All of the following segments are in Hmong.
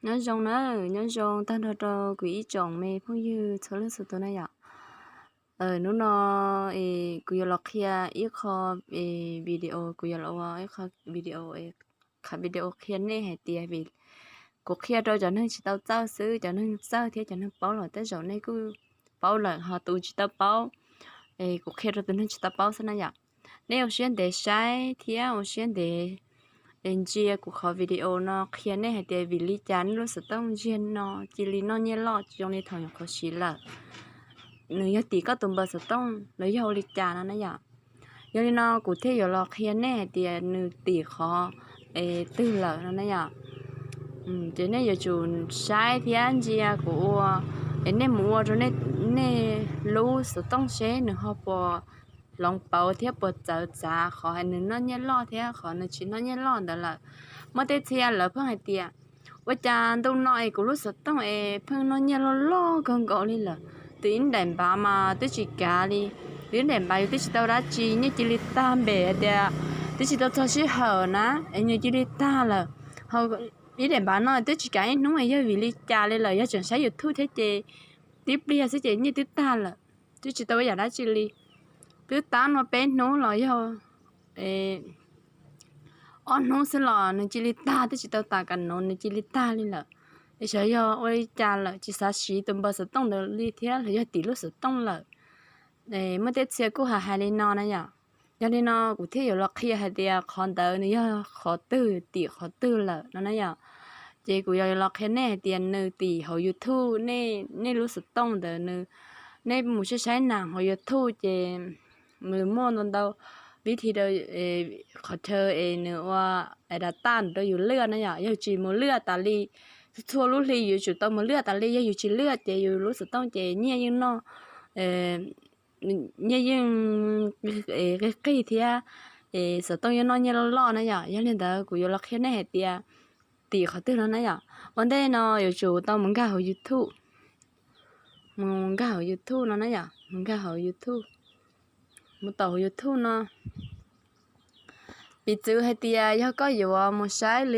Nyob zoo na, nyob zoo tag nrho rau kuv ib tsoom me phooj ywg txhua leej txhua tus na yom. Hnub no kuv yuav los qhia ib qho video, kuv yuav los ua ib qho video, qhov video qhia nej hais tias, vim kuv qhia rau cov neeg tsis tau txawj xwb, cov neeg txawj thiab cov neeg paub los tej zaum nej kuj paub lawm, ho tus tsis tau paub, kuv qhia rau tus neeg tsis tau paub xwb na yom. Nej ua siab ntev saib thiab ua siab ntev ntsia kuv qhov video no qhia nej hais tias vim li cas nej lub xov tooj ntsiag no cia li noj nyiaj loj tsis zoo li thaum nyuam qhuav siv lawm. Nws yog tim koj tus npawb xov tooj los yog ua li cas no na yom. Yog li no kuv thiaj yuav los qhia nej hais tias nws tim qhov twg lawm no na yom. Ces nej yuav tsum saib thiab ntsia kuv ua, es nej mus ua rau nej lub xov tooj seb nws ho puas hloov pauv thiab puas txawv txav qhov nws noj nyiaj loj thiab qhov nws tsis noj nyiaj loj ntawd lawm. Muaj tej txhia lawv pheej hais tias, ua cas ntu no es kuv lub xov tooj es pheej noj nyiaj loj loj kawg nkaus li lawm, tus ib daim npav mas twb tsis kav li, tus ib daim npav yus twb tsis tau dab tsi nyiaj cia li tag npe hais tias twb tsis tau txog sij hawm na es nws cia li tag lawm. Ho ib daim npav no twb tsis kav ib hnub es yog vim li cas li lawm, yog tseem saib YouTube thiab ces tib pliag xwb ces nyiaj twb tag lawm, twb tsis tau ib yam dab tsi li. Twb tab no peb hnub los yog ob hnub xwb los nws cia li tag, twb tsis tau tas kav nuv nws cia li tag li lawm. Es xyov yog ua li cas lawm tsis xav siv tus npawb xov tooj ntawd li thiab los yog tim lub xov tooj lawm. Muaj tej txhia kuj hais hais li no na yom. Yog li no kuv thiaj yuav los qhia hais tias qhov ntawd nws yog qhov twg tim qhov twg lawm no na yom. Ces kuv yuav los qhia nej hais tias nws tim hauv YouTube, nej lub xov tooj ntawd nws, nej mus saib saib nas hauv YouTube ces nws muaj ntau ntau vib thi rau qhov chaw es nws ua data rau yus lwaj na yom. Yog tsis mus lwaj tas li, txhua lub hli yuav tsum tau mus lwaj tas li, yog yus tsis lwaj ces yus lub xov tooj ces nyiaj yeej noj, nyiaj yeej qig qig thiab xov tooj yeej noj nyiaj loj loj na yom. Yog li ntawd kuv yuav los qhia nej hais tias tim qhov twg no na yom. Ua ntej no yuav tsum tau mus nkag hauv YouTube, mus nkag hauv YouTube no na yom, mus nkag hauv YouTube, mus taus hauv YouTube no. Piv txwv hais tias yog koj yuav mus saib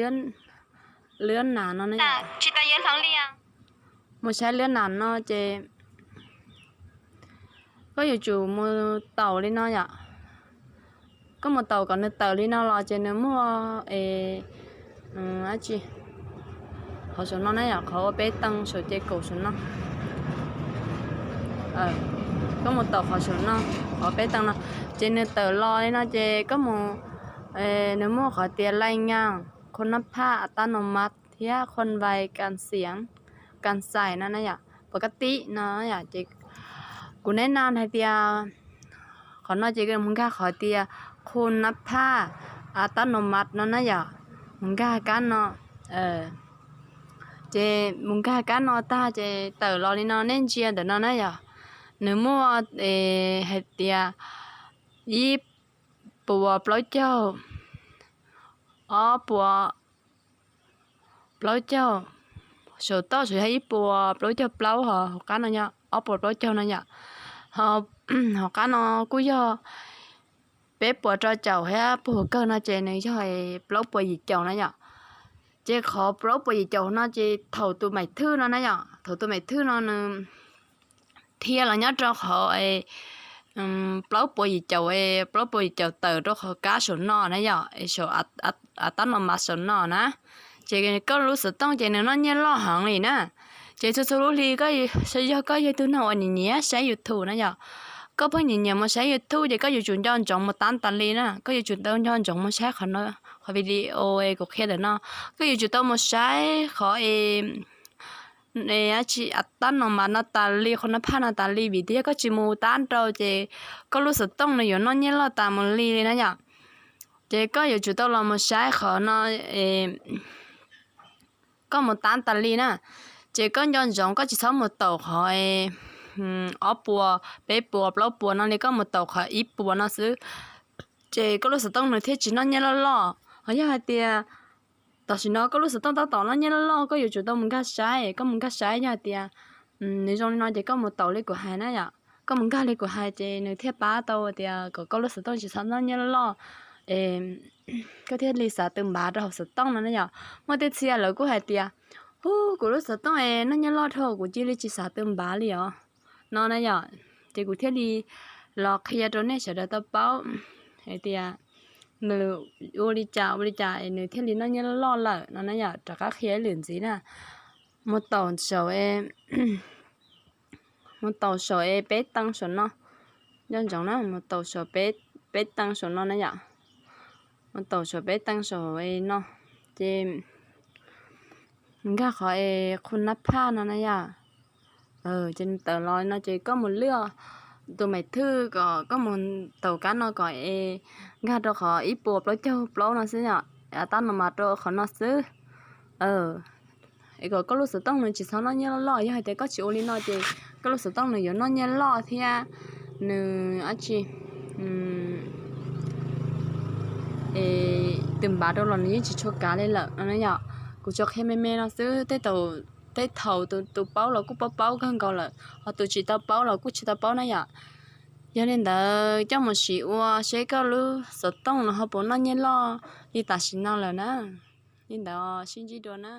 lwaj nas no na yom, mus saib lwaj nas no ces koj yuav tsum mus taus li no yom. Koj mus taus kom nws tawm li no los ces nws muaj es dab tsi, qhov saum no na yom, qhov ua peb tee saum ces kaum saum no. Koj mus taus qhov saum no, qhov peb tee no, ces nws tawm los li no ces koj mus, nws muaj qhov tias laj nyaj, khua nab phaj, a tab no mas thiab khua vais kas xiav, kas xais no na yom, puas kab tib no yom. Ces kuv neb na hais tias qhov no ces mus nkag qhov tias khua nab phaj, a tab no mas no na yom, mus nkag kab no. Ces mus nkag kab no tag ces tawm los li no, nej ntsia ntawm no na yom, nws muaj hais tias ib puas plaub caug, ob puas plaub caug, saum toj saum yog ib puas plaub caug plaub, ho hauv qab no yog ob puas plaub caug no yom. Hauv qab no kuj yog peb puas rau caum thiab puag hauv kawg no ces nws yog plaub puas yim caum na yom. Ces qhov plaub puas yim caum no ces thaum tus maim thwj no na yom, thaum tus maim thwj no nws dhia los nyob rau qhov plaub puas yim caum, plaub puas yim caum tawm rau qhov kab saum no na yom, saum a tab no mas saum no na. Ces koj lub xov tooj ces nws noj nyiaj loj heev li na. Ces txhua txhua lub hli, yog koj yog tus neeg uas nyiam nyiam saib YouTube na yom, koj pheej nyiam nyiam mus saib YouTube ces koj yuav tsum nco ntsoov mus tab tas li na, koj yuav tsum tau nco ntsoov mus saib qhov video kuv qhia ntawm no. Koj yuav tsum tau mus saib qhov es dab tsi a tab no mas no tas li, khua nab phaj no tas li, vim tias yog koj tsis mus tab rau ces koj lub xov tooj nws yuav noj nyiaj loj tas mus li li na yom. Ces koj yuav tsum tau los mus saib qhov no, koj mus tab tas li na. Ces koj nco ntsoov koj tsis txhob mus taus qhov ob puas, peb puas, plaub puas no li, koj mus taus qhov ib puas no xwb. Ces koj lub xov tooj nws thiaj tsis noj nyiaj loj loj. Ho yog hais tias tam sim no koj lub xov tooj tab tom noj nyiaj loj loj, koj yuav tsum tau mus nkag saib, koj mus nkag saib yog hais tias nws zoo li no ces koj mus taus li kuv hais na yom. Koj mus nkag li kuv hais ces nws thiaj pab tau tias kom koj lub xov tooj tsis txhob noj nyiaj loj loj, koj thiaj li xav tus npav rau hauv xov tooj no na yom. Muaj tej txhia lawv kuj hais tias Ub, kuv lub xov tooj es noj nyiaj loj dhau kuv cia li tsis xav tw npav li os no na yom. Ces kuv thiaj li los qhia rau nej sawv daws tau paub hais tias nws ua li cas ua li cas es nws thiaj li noj nyiaj loj loj lawm no na yom. Rov qab qhia ib lwm ntxiv na. Mus taus saum mus taus saum es peb tee saum no. Nco ntsoov na, mus taus saum peb tee saum no na yom. Mus taus saum peb tee saum no, ces nkag qhov es qhu nab phaj no na yom. Ces tawm los no ces koj mus lwaj tus maim thwj kom koj mus taus kab no kom es nkag rau qhov ib puas plaub caug plaub no xwb yom. Tab no mas rau qhov no xwb. Es kom koj lub xov tooj nws tsis txhob noj nyiaj loj loj. Yog hais tias koj tsis ua li no ces koj lub xov tooj nws yuav noj nyiaj loj thiab nws dab tsi, es tw npav rau los nws yeej tsis tshua kav li lawm no na yom. Kuv tsuas qhia me me no xwb, tej thaum tus paub los kuj paub paub kawg nkaus lawm, ho tus tsis tau paub los kuj tsis tau paub na yom. Yog li ntawd coj mus sim ua seb koj lub xov tooj no ho puas noj nyiaj loj li tam sim no lawm na. Li ntawd sib ntsib dua na.